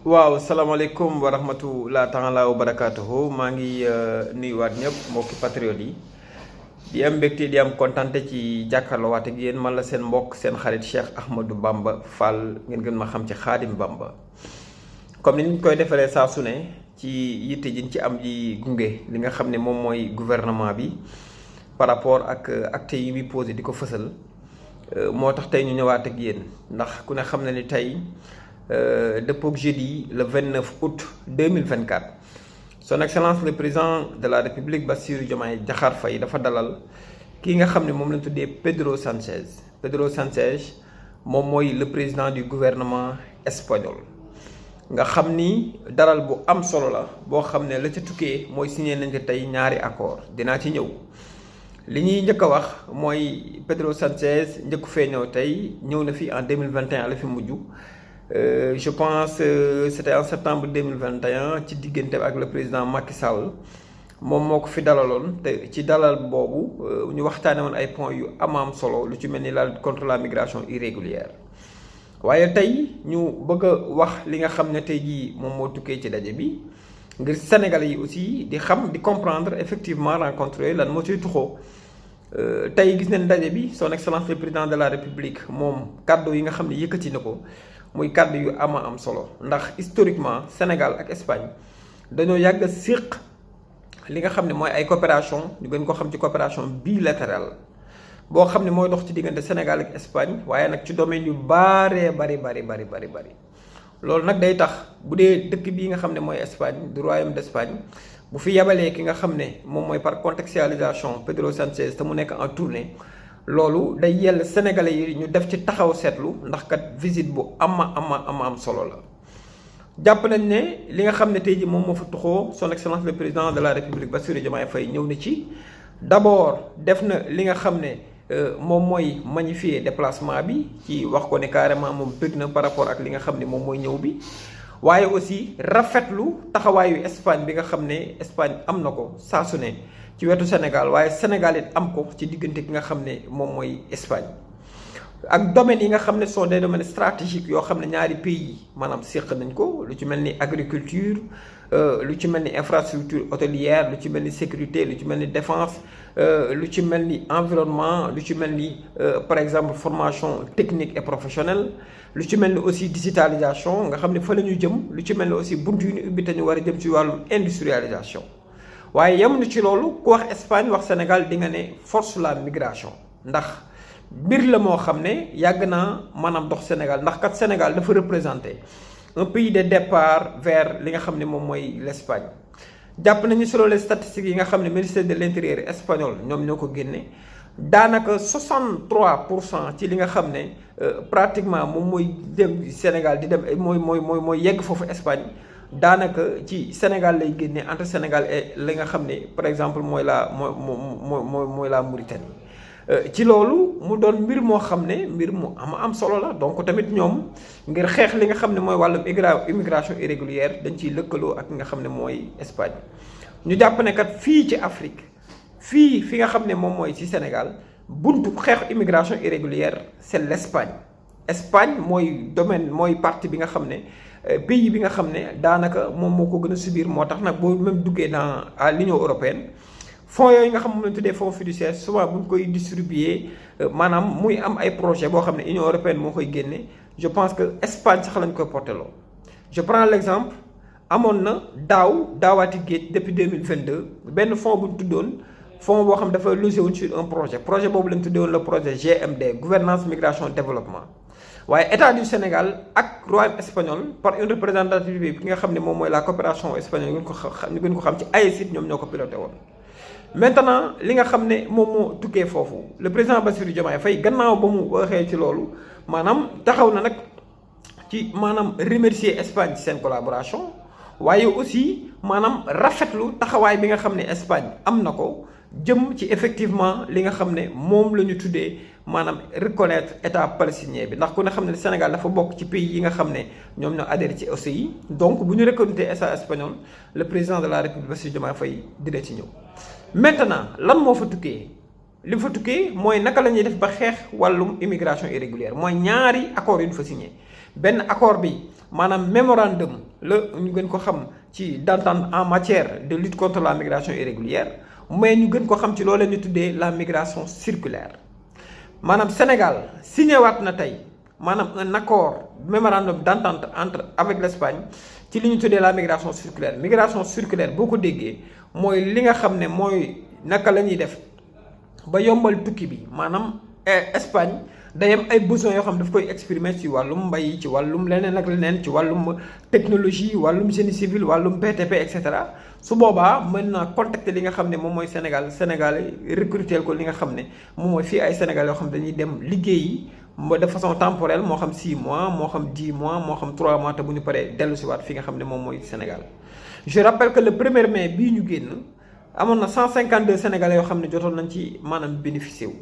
waaw salaamaaleykum wa rahmatulah taala wa barakaatuhu maa ngi nuyuwaat ñëpp mbokki patriote yi di am mbégte di am kontante ci jàkkaarloo waat ak yéen man la seen mbokk seen xarit Cheikh Ahmadou Bamba Fall ngeen gën ma xam ci Xaadim Bamba. comme ni ñu koy defalee saa su ne ci yitte jiñ ci am di gunge li nga xam ne moom mooy gouvernement bi par rapport ak actes yi muy posé di ko fësal moo tax tey ñu ñëwaat ak yéen ndax ku ne xam na ni tey. Depuis jeudi le 29 août 2024 son excellence le président de la république Bassirou Diomaye Diakhar Faye dafa dalal kii nga xam ne moom lañ tuddee Pedro Sánchez moom mooy le président du gouvernement espagnol nga xam ni dalal bu am solo la boo xam ne la ca tukkee mooy signé nañ ko tey ñaari accord dinaa ci ñëw li ñuy njëkk a wax mooy Pedro Sánchez njëkk fee ñëw tey ñëw na fi en 2021 la fi mujj. Je pense c'était en septembre 2021 ci diggante ak le président Macky Sall moom moo ko fi dalaloon te ci dalal boobu ñu waxtaane woon ay points yu am solo lu ci mel ni la lutte contre la migration irrégulière waaye tey ñu bëgg a wax li nga xam ne tey jii moom moo tukkee ci daje bi ngir Sénégalais yi aussi di xam di comprendre effectivement rencontre yooyu lan moo ciy tuxoo tey gis nañ daje bi son excellence le président de la république moom kàddu yi nga xam ne yëkkati na ko muy kàddu yu am solo ndax historiquement Sénégal ak Espagne dañoo yàgg a séq li nga xam ne mooy ay coopération ñu gën ko xam ci coopération bilatérale boo xam ne mooy dox ci diggante Sénégal ak Espagne waaye nag ci domaine yu bari loolu nag day tax bu dee dëkk bii nga xam ne mooy Espagne du royaume d'Espagne bu fi yabalee ki nga xam ne moom mooy par contextualisation Pedro Sánchez te mu nekk en tournée loolu day yell sénégalais yi ñu def ci taxaw seetlu ndax kat visite bu am solo la jàpp nañ ne li nga xam ne tey ji moom moo fa tuxoo son excellence le président de la république Bassirou Diomaye Faye ñëw na ci d'abord def na li nga xam ne moom mooy magnifier déplacement bi ci wax ko ne carrément moom bëgg na par rapport ak li nga xam ne moom mooy ñëw bi waaye aussi rafetlu taxawaayu Espagne bi nga xam ne Espagne am na ko saa su ne ci wetu Sénégal waaye Sénégal it am ko ci diggante ki nga xam ne moom mooy Espagne ak domaines yi nga xam ne sont des domaines stratégiques yoo xam ne ñaari pays yi maanaam séq nañ ko lu ci mel ni agriculture lu ci mel ni infrastructure hôtelière lu ci mel ni sécurité lu ci mel ni défense lu ci mel ni environnement lu ci mel ni par exemple formation technique et professionnelle lu ci mel ni aussi digitalisation nga xam ne fa la ñu jëm lu ci mel ni aussi buntu yu ñu ubbi te ñu war a jëm ci wàllu industrialisation waaye yemuñu ci loolu ku wax Espagne wax Sénégal di nga ne force la migration ndax mbir la moo xam ne yàgg naa maanaam dox Sénégal ndax kat Sénégal dafa représenter un pays de départ vers li nga xam ne moom mooy l'Espagne jàpp nañu selon les statistiques yi nga xam ne ministère de l'intérieur espagnol ñoom ñoo ko génne daanaka 63% ci li nga xam ne pratiquement moom mooy dem Sénégal di dem mooy yegg foofu Espagne daanaka ci Sénégal lay génne entre Sénégal et li nga xam ne par exemple mooy la mooy la Mauritanie ci loolu mu doon mbir moo xam ne mbir mu am solo la donc tamit ñoom ngir xeex li nga xam ne mooy wàllum immigration irrégulière dañ ciy lëkkaloo ak nga xam ne mooy Espagne ñu jàpp ne kat fii ci Afrique fi nga xam ne moom mooy ci Sénégal buntu xeex immigration irrégulière c'est Espagne mooy domaine mooy partie bi nga xam ne pays bi nga xam ne daanaka moom moo ko gën a subir moo tax nag boo même duggee à l'Union européenne fonds yooyu nga xam moom lañ tuddee fonds fiduciaire souvent bu ñu koy distribuer maanaam muy am ay projet boo xam ne Union européenne moo koy génne je pense que Espagne sax lañ koy porté loo je prends l'exemple amoon na daawaati géej depuis 2022 benn fonds bu ñu tuddoon fonds boo xam dafa logé woon sur un projet boobu lañ tuddee woon le projet GMD gouvernance migration développement waaye état du Sénégal ak royaume espagnol par une représentativité bi nga xam ne moom mooy la coopération espagnole ñu gën ko xam ci AECID ñoom ñoo ko piloté woon. maintenant li nga xam ne moom moo tukkee foofu le président Bassirou Diomaye Faye gannaaw ba mu waxee ci loolu maanaam taxaw na nag ci maanaam remercier Espagne ci seen collaboration waaye aussi maanaam rafetlu taxawaay bi nga xam ne Espagne am na ko jëm ci effectivement li nga xam ne moom la ñu tuddee maanaam reconnaître état palestinien bi ndax ku ne xam ne Sénégal dafa bokk ci pays yi nga xam ne ñoom ñoo adhéré ci OCI donc bu ñu reconnaître état espagnol le président de la République Bassirou Diomaye Faye dina ci ñëw. maintenant lan moo fa tukkee li fa tukkee mooy naka la ñuy def ba xeex wàllum immigration irrégulière mooy ñaari accords yu ñu fa signé benn accord bi maanaam mémorandum la ñu gën ko xam ci d'entente en matière de lutte contre la migration irrégulière mais ñu gën ko xam ci loolee ñu tuddee la migration circulaire maanaam Sénégal signé waat na tey maanaam un accord mémorandum d'entente avec l'Espagne ci li ñu tuddee la migration circulaire boo ko déggee mooy li nga xam ne mooy naka la ñuy def ba yombal tukki bi maanaam Espagne day am ay besoins yoo xam daf koy exprimer ci wàllum mbay ci wàllum leneen ak leneen ci wàllum technologie wàllum génie civil wàllum BTP et cetera su boobaa mën naa contacter li nga xam ne moom mooy Sénégal recruter ko li nga xam ne moom mooy fii ay Sénégal yoo xam dañuy dem liggéeyi de façon temporelle moo xam 6 mois moo xam 10 mois moo xam 3 mois te bu ñu paree dellu si waat fi nga xam ne moom mooy Sénégal. Je rappelle que le 1er mai bii ñu génn amoon na 152 Sénégalais yoo xam ne jotoon nañ ci maanaam bénéficier wu.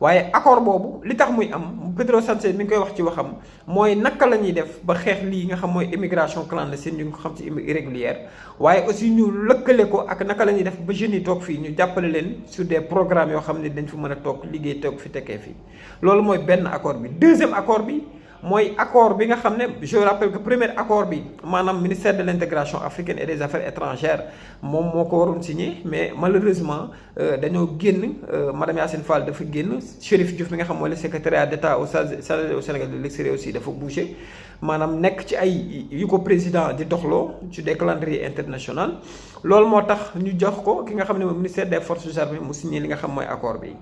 waaye accord boobu li tax muy am Pedro Sánchez mi ngi koy wax ci waxam mooy naka la ñuy def ba xeex lii nga xam mooy immigration clandestine ñu ngi ko xam ci irrégulière waaye aussi ñu lëkkale ko ak naka la ñuy def ba jeunes yi toog fii ñu jàppale leen sur des programmes yoo xam ne dañ fi mën a toog liggéey toog fi tekkee fii loolu mooy benn accord bi. deuxième accord bi mooy accord bi nga xam ne je rappelle que premier accord bi maanaam ministère de l'intégration africaine et des affaires étrangères moom moo ko waroon signé mais malheureusement dañoo génn madame Yacine Fall dafa génn Chérif Diouf mi nga xam mooy le secrétariat d'État au Sénégal de l'extérieur aussi dafa bougé maanaam nekk ci ay yu ko président di doxloo ci des calendriers international loolu moo tax ñu jox ko ki nga xam ne mooy ministère des forces armées mu signé li nga xam mooy accord bi.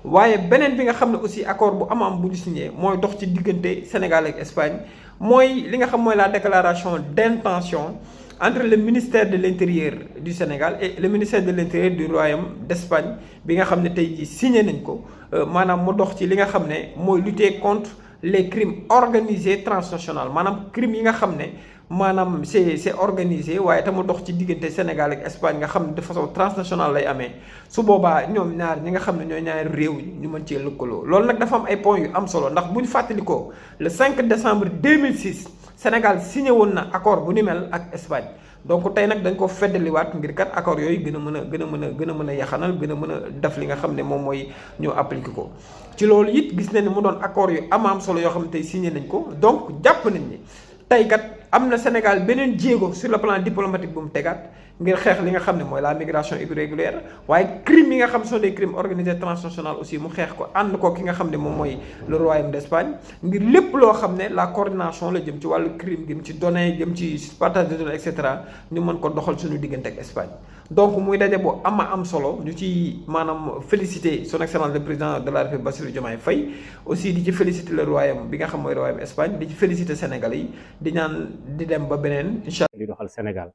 waaye beneen bi nga xam ne aussi accord bu am bu ñu signé mooy dox ci diggante Sénégal ak Espagne mooy li nga xam mooy la déclaration d'intention entre le ministère de l'intérieur du Sénégal et le ministère de l'intérieur du Royaume d'Espagne bi nga xam ne tey jii signé nañ ko maanaam mu dox ci li nga xam ne mooy lutter contre les crimes organisés transnationaux maanaam crimes yi nga xam ne maanaam c'est organisé waaye te mu dox ci diggante Sénégal ak Espagne nga xam ne de façon transnationale lay amee su boobaa ñoom ñaar ñi nga xam ne ñooy ñaari réew ñu mën cee lëkkaloo loolu nag dafa am ay points yu am solo ndax bu ñu fàttalikoo le 5 décembre 2006 Sénégal signé woon na accord bu ni mel ak Espagne donc tey nag dañ ko feddaliwaat ngir kat accord yooyu gën a mën a yaxanal gën a mën a def li nga xam ne moom mooy ñu appliqué ko ci loolu it gis nañ ne mu doon accord yu am solo yoo xam ne tey signé nañ ko donc jàpp nañ ni tey kat am na Sénégal beneen jéego sur le plan diplomatique bu mu tegaat ngir xeex li nga xam ne mooy la migration irrégulière waaye crimes yi nga xam sont des crimes organisés transnationaux aussi mu xeex ko ànd ko ki nga xam ne moom mooy le royaume d'Espagne ngir lépp loo xam ne la coordination la jëm ci wàllu crime jëm ci données jëm ci partage de données et cetera ñu mën ko doxal suñu diggante ak Espagne. donc muy daje bu am solo ñu ci maanaam féliciter son excellence le président de la République Bassirou Diomaye Faye aussi di ci féliciter le royaume bi nga xam mooy royaume Espagne di ci féliciter Sénégalais yi di ñaan di dem ba beneen incha allah. li doxal Sénégal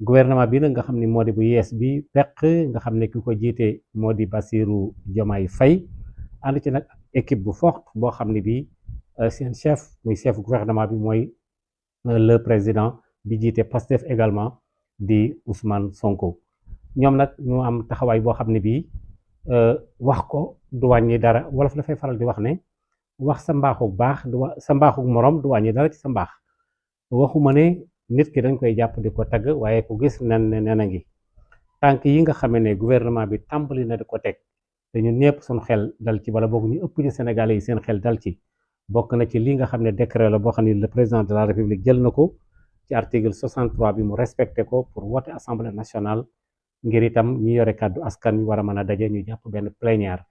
gouvernement bi nag nga xam ni moo di bu yees bi peq nga xam ne ki ko jiite moo di Bassirou Diomaye Faye ànd ci nag équipe bu forte boo xam ne bii seen chef muy chef gouvernement bi mooy le président bi jiite Pastef également di Ousmane Sonko ñoom nag ñu am taxawaay boo xam ne bii wax ko du wàññi dara wolof dafay faral di wax ne wax sa mbaaxu baax du sa mbaaxu morom du wàññi dara ci sa mbaax waxuma ne nit ki dañ koy jàpp di ko tagg waaye ku gis nen ne nen a ngi tànk yi nga xamee ne gouvernement bi tàmbali na di ko teg te ñun ñëpp suñu xel dal ci wala boog ñu ëpp ñu Sénégalais yi seen xel dal ci bokk na ci li nga xam ne décret la boo xam ne le président de la République jël na ko ci article 63 bi mu respecté ko pour voter assemblée nationale ngir itam ñi yore kàddu askan wi war a mën a daje ñu jàpp benn plénière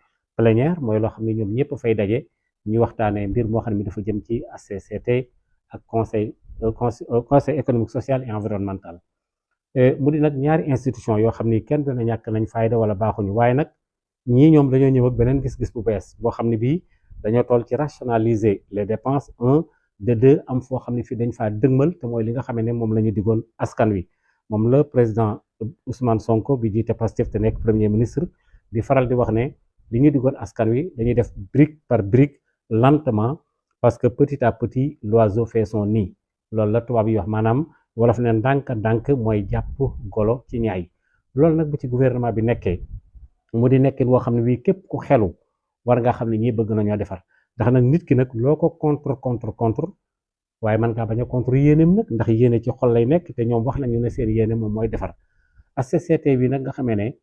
mooy loo xam ne ñoom ñëpp fay daje ñu waxtaanee mbir moo xam ne dafa jëm ci HCCT ak conseil économique social et environnemental mu di nag ñaari institution yoo xam ni kenn dana ñàkk nañ fayda wala baaxuñu waaye nag ñii ñoom dañoo ñëw ak beneen gis-gis bu bees boo xam ne bii dañoo toll ci rationaliser les dépenses de deux am foo xam ne fii dañ faa dëgmal te mooy li nga xam ne moom la ñu diggoon askan wi moom la président Ousmane Sonko bi jiite Pastef te nekk premier ministre di faral di wax ne li ñu diggoon askan wi dañuy def brique par brique lentement parce que petit à petit l'oiseau fait son nid loolu la tubaab yi wax maanaam wolof ne ndànk mooy jàpp golo ci ñaay loolu nag bu ci gouvernement bi nekkee mu di nekkin woo xam ne bii képp ku xelu war nga xam ne ñii bëgg nañoo defar ndax nag nit ki nag loo ko contre waaye man ngaa bañ a contre yéeneem nag ndax yéene ci xol lay nekk te ñoom wax nañu ne seen yéene moom mooy defar HCCT bi nag nga xamee ne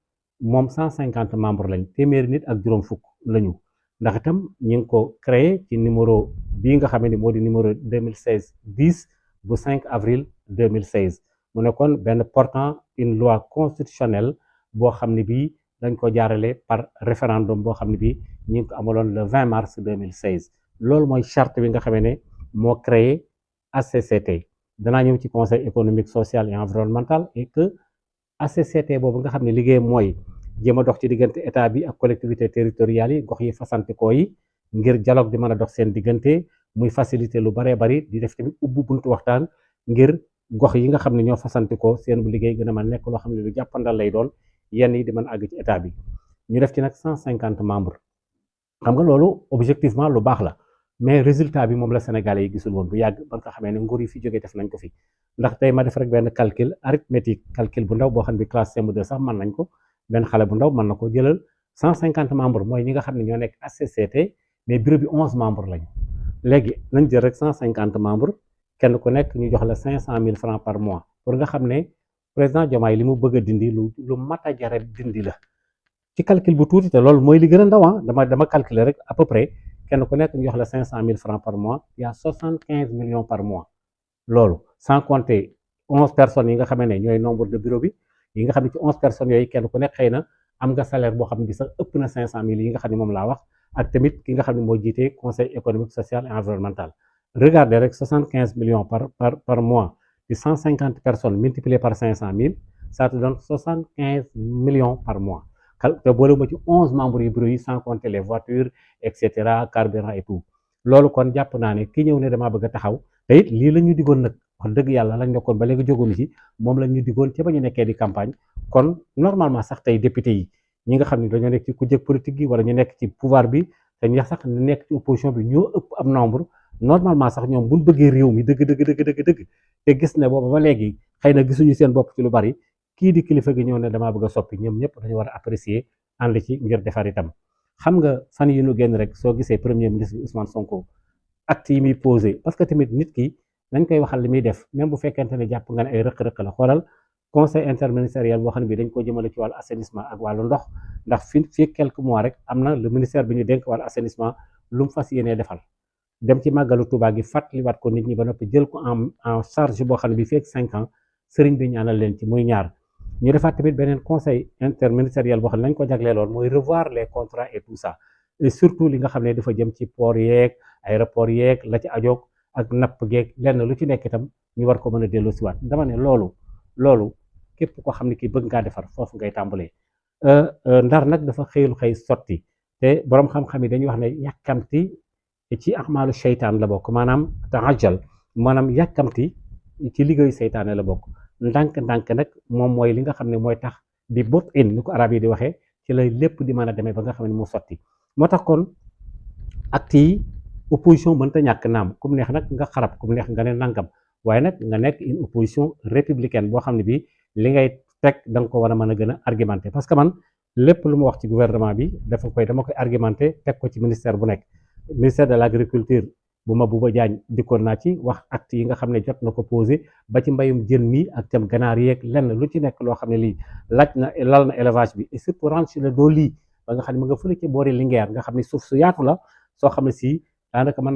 moom 150 membres lañ téeméeri nit ak juróom fukk lañu ndax itam ñu ngi ko créé ci numéro bii nga xam ne moo di numéro 2016 10 bu 5 avril 2016 mu nekkoon benn portant une loi constitutionnelle boo xam ne bii dañ ko jaarale par référendum boo xam ne bii ñu ngi ko amaloon le 20 mars 2016 loolu mooy charte bi nga xamee ne moo créé HCCT danaa ñëw ci conseil économique social et environnemental et que HCCT boobu nga xam ne liggéeyam mooy jéem a dox ci diggante état bi ak collectivité territoriales yi gox yi fasantikoo yi ngir dialogue di mën a dox seen diggante muy faciliter lu baree bari di def tamit ubbi buntu waxtaan ngir gox yi nga xam ne ñoo fasantikoo seen bu liggéey gën a mën nekk loo xam ne lu jàppandal lay doon yenn yi di mën a àgg ci état bi ñu def ci nag 150 membres xam nga loolu objectivement lu baax la mais résultat bi moom la Sénégalais yi gisul woon bu yàgg ba nga xamee ne nguur yi fi jógee def nañ ko fi ndax tey ma def rek benn calcul arithmétique calcul bu ndaw boo xam ne classe CM2 sax mën nañ ko benn xale bu ndaw mën na ko jëlal 150 membres mooy ñi nga xam ne ñoo nekk HCCT mais bureau bi 11 membres lañu léegi nañ jël rek 150 membres kenn ku nekk ñu jox la 500 000 francs par mois pour nga xam ne président Diomaye li mu bëgg a dindi lu mat a jare dindi la ci calcul bu tuuti te loolu mooy li gën a ndaw dama calculer rek à peu près kenn ku nekk ñu jox la 500 000 francs par mois il y a 75 millions par mois loolu sans compter 11 personnes yi nga xam ne ñooy nombre de bureau bi yi nga xam ne ci 11 personnes yooyu kenn ku nekk xëy na am nga salaire boo xam ne bi sax ëpp na 500 000 yi nga xam ne moom laa wax ak tamit ki nga xam ne moo jiite conseil économique social et environnemental regardez rek 75 millions par mois di 150 personnes multipliées par 500 000 ça te donne 75 millions par mois te boole ma ci 11 membres yu bureau yi sans compter les voitures et cetera carburant et tout loolu kon jàpp naa ne ki ñëw ne damaa bëgg a taxaw te it lii la ñu digoon nag wax dëgg yàlla lañ nekkoon ba léegi jógoonu ci moom la ñu digoon ca ba ñu nekkee di campagne kon normalement sax tey député yi ñi nga xam ne dañoo nekk ci kujje politique gi wala ñu nekk ci pouvoir bi te ñu sax ñu nekk ci opposition bi ñoo ëpp am nombre normalement sax ñoom buñ bëggee réew mi dëgg te gis ne booba ba léegi xëy na gisuñu seen bopp ci lu bari kii di kilifa gi ñëw ne damaa bëgg a soppi ñoom ñëpp dañu war a apprécier ànd ci ngir defar itam xam nga fan yi ñu génn rek soo gisee premier ministre Ousmane Sonko acte yi muy posé parce que tamit nit ki nañ koy waxal li muy def même bu fekkente ne jàpp nga ne ay rëq-rëq la xoolal conseil interministériel boo xam ne bi dañ ko jëmale ci wàllu assainissement ak wàllu ndox ndax fii quelques mois rek am na le ministère bi ñu dénk wàllu assainissement lu mu fas yéenee defal dem ci màggalu Touba gi fàttaliwaat ko nit ñi ba noppi jël ko en charge boo xam ne bi fekk 5 ans sëriñ bi ñaanal leen ci muy ñaar ñu defaat tamit beneen conseil interministériel boo xam ne lañ ko jagleeloon mooy revoir les contrats et tout ça et surtout li nga xam ne dafa jëm ci port yeeg aéroport yeeg la ci ajoog ak napp geeg lenn lu ci nekk itam ñu war ko mën a dellu siwaat dama ne loolu képp koo xam ne kii bëgg ngaa defar foofu ngay tàmbalee ndar nag dafa xëyul xëy sotti te borom xam-xam yi dañuy wax ne yàkkamti ci ahmaalu seytaan la bokk maanaam taajal maanaam yàkkamti ci liggéeyu seytaane la bokk ndànk-ndànk nag moom mooy li nga xam ne mooy tax bi bot in ni ko arab yi di waxee ci lay lépp di mën a demee ba nga xam ne mu sotti moo tax kon acte yi opposition mënta ñàkk naam ku mu neex nag nga xarab ku mu neex nga ne nangam waaye nag nga nekk une opposition républicaine boo xam ne bi li ngay teg da nga ko war a mën a gën a argumenté parce que man lépp lu ma wax ci gouvernement bi dama koy argumenté teg ko ci ministère bu nekk ministère de l' agriculture bu Mabouba Diagne dikkoon naa ci wax acte yi nga xam ne jot na ko posé ba ci mbayum jën mi ak tam ganaar yeeg lenn lu ci nekk loo xam ne lii lal na élevage bi et surtout ranch la doo lii ba nga xam ne mu nga fële ci boori Linguère nga xam ne suuf su yaatu la soo xam ne si daanaka mën